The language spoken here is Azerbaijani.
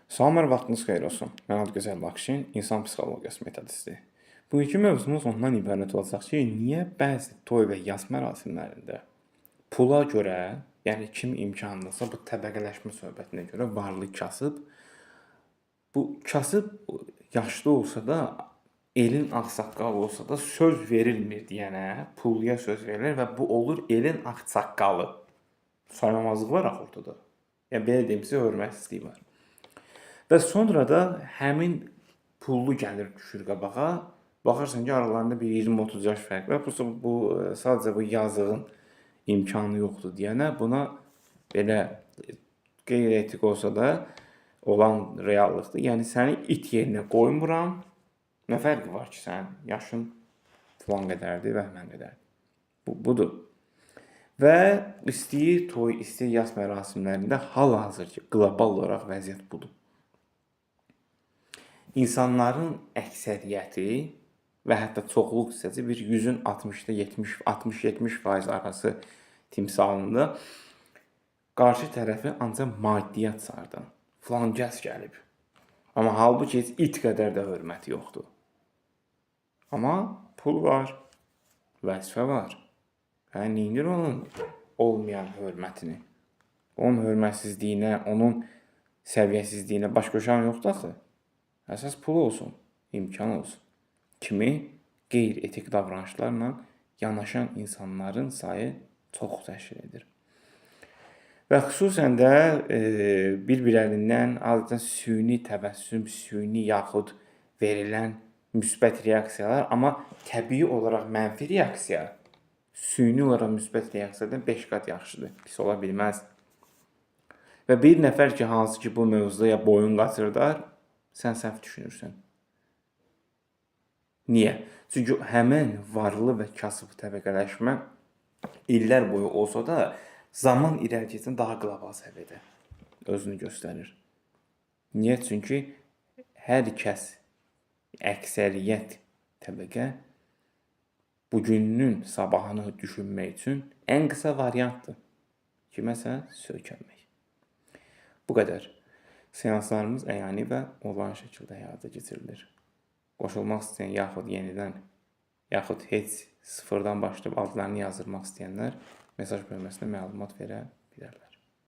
Salamlar, vaxtınız xeyir olsun. Mən Adıgözəl Lakşin, insan psixologiyası metodisti. Bugünkü mövzumuz ondan ibarət olacaq ki, niyə bəzi toy və yas mərasimlərində pula görə, yəni kim imkanlıdırsa bu təbəqələşmə söhbətinə görə varlı kasıb, bu kasıb yaşlı olsa da, elin ağsaqqalı olsa da söz verilmir deyənə, pulluya söz verilir və bu olur elin ağsaqqalı. Saymamazlıq var axı ortada. Yəni belə deyim sizə, hörmətsizlik var. Və sonra da həmin pullu gəlir düşür qabağa. Baxırsan ki, aralarında bir 20-30 yaş fərq var. Bu sadəcə bu yazığın imkanı yoxdur deyənə buna belə qeyri-etik olsa da olan reallıqdır. Yəni səni it yerinə qoymuram. Nə fərqi var ki, sənin yaşın filan qədərdir, vəhmən qədərdir. Bu budur. Və istəyir toy, istəyir yas mərasimlərində hal-hazır ki, qlobal olaraq vəziyyət budur. İnsanların əksəriyyəti və hətta çoxluq hissəsi bir 100-ün 60-da 70, 60-70% arası timsalında qarşı tərəfi ancaq maddiyyat sardı. Filan kəs gəlib. Amma halbuki heç it qədər də hörməti yoxdur. Amma pul var, vəzifə var. Hə, neynir onun olmayan hörmətini? Onun hörmətsizliyinə, onun səviyyəsizliyinə baş qoşan yoxdur axı. Əsas pul olsun, imkan olsun. Kimi qeyri-etik davranışlarla yanaşan insanların sayı çox təşkil edir. Və xüsusən də bir-birlərindən adətən süni təbəssüm, süni yaxud verilən müsbət reaksiyalar, amma təbii olaraq mənfi reaksiya süni olaraq müsbət reaksiyadan 5 qat yaxşıdır. Pis ola bilməz. Və bir nəfər ki, hansı ki bu mövzuda ya boyun qaçırdar, sən səhv düşünürsən. Niyə? Çünki həmin varlı və kasıb təbəqələşmə illər boyu olsa da zaman irəli getsə daha qlobal səviyyədə özünü göstərir. Niyə? Çünki hər kəs, əksəriyyət təbəqə bugünün sabahını düşünmək üçün ən qısa variantdır. Kiməsə söykənmək. Bu qədər. Seanslarımız əyani və onlayn şəkildə həyata keçirilir. Qoşulmaq istəyən yaxud yenidən, yaxud heç sıfırdan başlayıb adlarını yazdırmaq istəyənlər mesaj bölməsinə məlumat verə bilərlər.